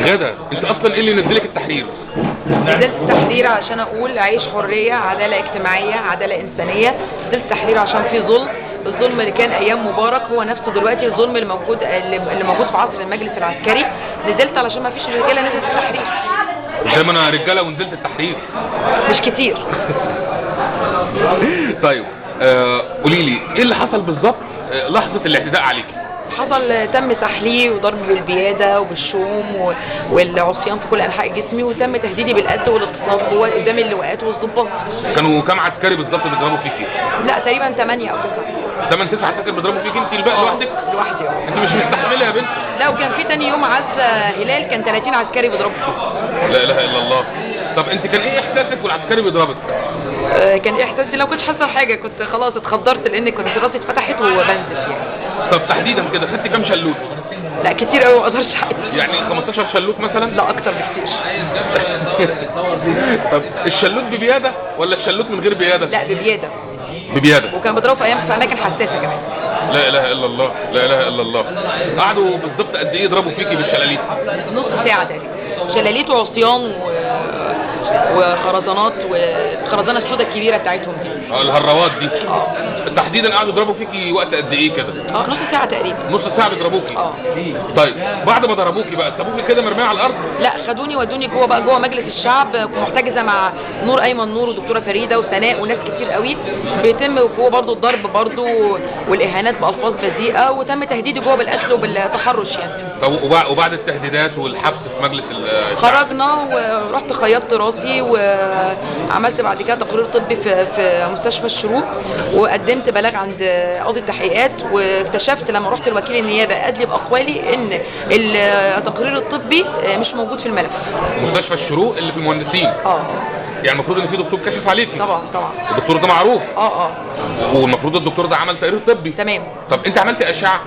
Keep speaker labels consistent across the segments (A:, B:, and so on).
A: غدا، انت اصلا ايه اللي نزلك التحرير؟
B: نزلت التحرير عشان اقول عيش حرية، عدالة اجتماعية، عدالة انسانيه. نزلت التحرير عشان في ظلم، الظلم اللي كان ايام مبارك هو نفسه دلوقتي الظلم اللي موجود اللي موجود في عصر المجلس العسكري. نزلت علشان ما فيش رجاله نزلت التحرير.
A: زي ما انا رجاله ونزلت التحرير
B: مش كتير.
A: طيب قولي لي ايه اللي حصل بالظبط لحظة الاعتداء عليك؟
B: حصل تم تحليل وضرب بالبياده وبالشوم والعصيان في كل انحاء جسمي، وتم تهديدي بالقتل والاغتصاب جوه قدام اللواءات والضباط.
A: كانوا كام عسكري بالظبط بيضربوا فيكي؟
B: لا تقريبا 8 او 9.
A: 8 9 عساكر بيضربوا فيكي انت الباقي لوحدك؟
B: لوحدي.
A: انت مش مستحمله يا بنت؟
B: لا، وكان في تاني يوم عزة هلال كان 30 عسكري بيضربوا.
A: لا اله الا الله. طب انت كان ايه احساسك والعسكري بيضربك؟
B: كان ايه احساسي؟ لو كنت حاسه بحاجة كنت خلاص اتخدرت، لان كنت راسي اتفتحت وبنزف يعني.
A: طب تحديدا كده خدتي كام شلوت؟
B: لا كتير قوي، ما اقدرش اعد.
A: يعني 15 شلوت مثلا؟
B: لا اكتر بكتير.
A: طب الشلوت ببياده ولا الشلوت من غير بياده؟
B: لا ببياده.
A: ببياده.
B: وكان بيضربوا في ايام في اماكن حساسة كمان.
A: لا اله الا الله، لا اله الا الله. قعدوا بالظبط قد ايه يضربوا فيكي بالشلاليت؟
B: نص ساعة تقريبا. شلاليت وعصيان وخرزانات، والخرزانه السوداء الكبيرة بتاعتهم دي.
A: الهروات دي. تحديدا قعدوا يضربوا فيكي وقت قد ايه كده؟
B: نص ساعة تقريبا.
A: نص ساعة بيضربوكي؟ طيب بعد ما ضربوكي بقى سابوكي كده مرمية على الارض؟
B: لا، خدوني ودوني جوه بقى، جوه مجلس الشعب. محتجزه مع نور ايمن نور ودكتوره فريدة وسناء وناس كتير قوي. بيتم جوه برضه الضرب برضه والاهانات بالفاظ بذيئة، وتم تهديدي جوه بالقتل وبالتحرش يعني.
A: طب وبعد التهديدات والحبس في مجلس الشعب
B: خرجنا ورحت خيطت راسي وعملت بعد كده تقرير طبي في مستشفى الشروق، وقدمت بلاغ عند قاضي التحقيقات. واكتشفت لما رحت لوكيل النيابة ادلي باقوالي ان التقرير الطبي مش موجود في الملف.
A: مستشفى الشروق اللي في المهندسين؟ يعني المفروض ان في دكتور كشف عليكي.
B: طبعا طبعا.
A: الدكتور ده معروف. والمفروض الدكتور ده عمل تقرير طبي.
B: تمام.
A: طب انت عملتي اشعه؟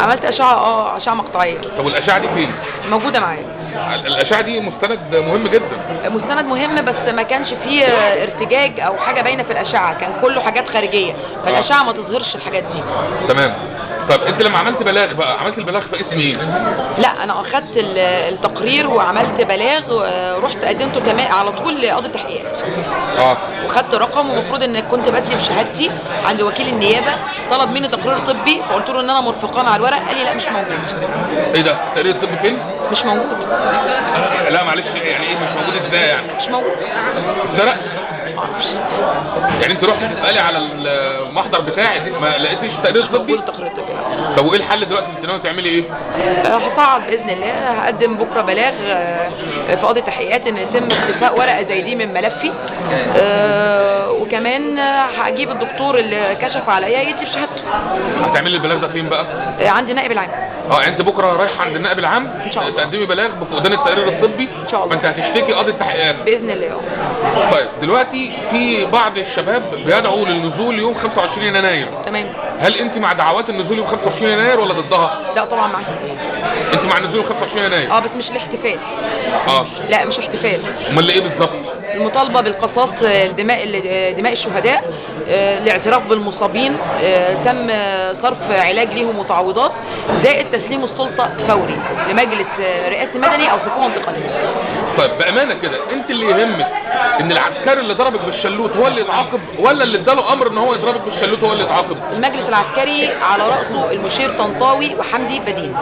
B: عملت اشعه، اشعه مقطعيه.
A: طب والاشعه دي فين؟
B: موجودة معايا.
A: الاشعة دي مستند مهم جدا.
B: مستند مهم، بس ما كانش فيه ارتجاج او حاجة باينة في الاشعة، كان كله حاجات خارجية، فالاشعه ما تظهرش الحاجات دي.
A: تمام. طب انت لما عملت بلاغ بقى، عملت البلاغ في اسم ايه؟
B: لا انا اخدت التقرير وعملت بلاغ، رحت قدمته كمان على طول لقاضي التحقيقات. وخدت رقم، ومفروض ان كنت بدلي بشهادتي عند وكيل النيابة، طلب مني تقرير طبي، فقلت له ان انا مرفقاه مع الورق، قال لي لا مش موجود.
A: ايه ده؟ التقرير الطبي فين؟
B: مش موجود.
A: لا معلش، يعني ايه مش موجود ازاي يعني؟
B: مش موجود.
A: اتسرق؟ يعني انت رحت تسالي على المحضر بتاعك ما لقيتيش تقرير طبي؟
B: موجود تقرير طبي.
A: طب وايه الحل دلوقتي؟ انت ناوية تعملي ايه؟
B: هصعد باذن الله، هقدم بكره بلاغ في قاضي تحقيقات ان يتم اختفاء ورقة زي دي من ملفي، وكمان هجيب الدكتور اللي كشف عليا يدي بشهادته.
A: هتعملي البلاغ ده فين بقى؟
B: عند النائب العام.
A: انت بكره رايحة عند النائب العام
B: ان شاء الله
A: تقدمي بلاغ بفقدان التقرير الطبي
B: ان شاء الله.
A: فانت هتشتكي قاضي التحقيقات
B: باذن الله.
A: طيب دلوقتي في بعض الشباب بيدعوا للنزول يوم 25 يناير.
B: تمام.
A: هل انت مع دعوات النزول يوم 25 يناير ولا ضدها؟
B: لا طبعا معاها.
A: انت مع النزول يوم 25 يناير؟
B: بس مش الاحتفال. لا مش احتفال.
A: امال ايه بالظبط؟
B: المطالبة بالقصاص، دماء الشهداء، الاعتراف بالمصابين، تم صرف علاج ليهم وتعويضات، زائد تسليم السلطة فوري لمجلس رئاسي مدني او حكومة انتقالية.
A: طيب بامانه كده انت اللي يهمك ان العسكري اللي ضربك بالشلوت هو اللي يتعاقب، ولا اللي اداله امر ان هو يضربك بالشلوت هو اللي يتعاقب؟
B: المجلس العسكري على راسه المشير طنطاوي وحمدي بدين.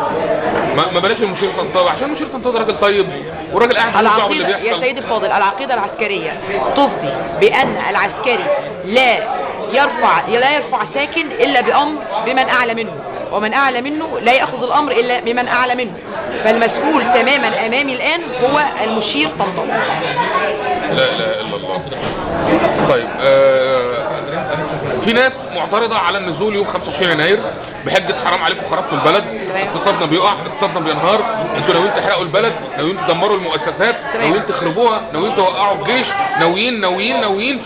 A: ما بلاش المشير طنطاوي، عشان المشير طنطاوي ده راجل طيب وراجل قاعد مش اللي بيحصل.
B: يا سيدي الفاضل، العقيدة العسكرية تفضي بان العسكري لا يرفع ساكن الا بامر بمن اعلى منه، ومن اعلى منه لا ياخذ الامر الا بمن اعلى منه، فالمسؤول تماما امامي الان هو المشير طنطاوي.
A: لا اله الا الله. طيب في ناس معترضة على النزول يوم 25 يناير بحجة حرام عليكم خربتوا البلد، اقتصادنا بيقع، اقتصادنا بينهار، انتوا ناويين تحرقوا البلد، ناويين تدمروا المؤسسات، ناويين تخربوها، ناويين توقعوا الجيش، ناويين ناويين ناويين.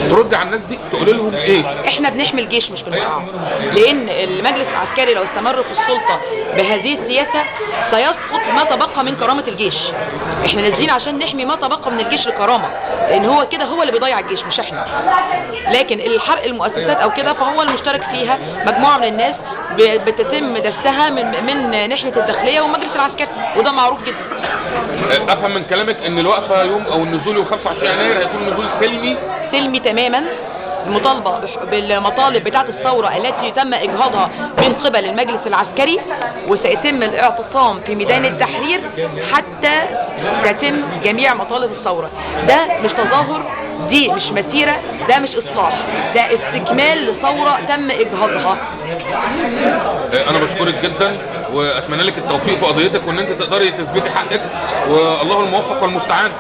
A: ترد على الناس دي تقول لهم ايه؟
B: احنا بنحمي الجيش مش بنوقعه، لان المجلس العسكري لو استمر في السلطة بهذه السياسة سيسقط ما تبقى من كرامة الجيش. احنا نازلين عشان نحمي ما تبقى من الجيش لكرامه، لان هو كده هو اللي بيضيع الجيش مش احنا. لكن الحرق المؤسسات مؤسسات او كده، فهو المشترك فيها مجموعة من الناس بتتم دسها من ناحية الداخلية والمجلس العسكري، وده معروف جدا.
A: افهم من كلامك ان الوقفة يوم او النزول يوم 25 يناير هيكون نزول سلمي؟
B: سلمي تماما. المطالبة بالمطالب بتاعة الثورة التي تم إجهاضها من قبل المجلس العسكري، وسيتم الاعتصام في ميدان التحرير حتى تتم جميع مطالب الثورة. ده مش تظاهر، دي مش مسيرة، ده مش إصلاح، ده استكمال لثورة تم إجهاضها.
A: انا بشكرك جدا واتمنى لك التوفيق في قضيتك، وان انت تقدري تثبتي حقك، والله الموفق والمستعان.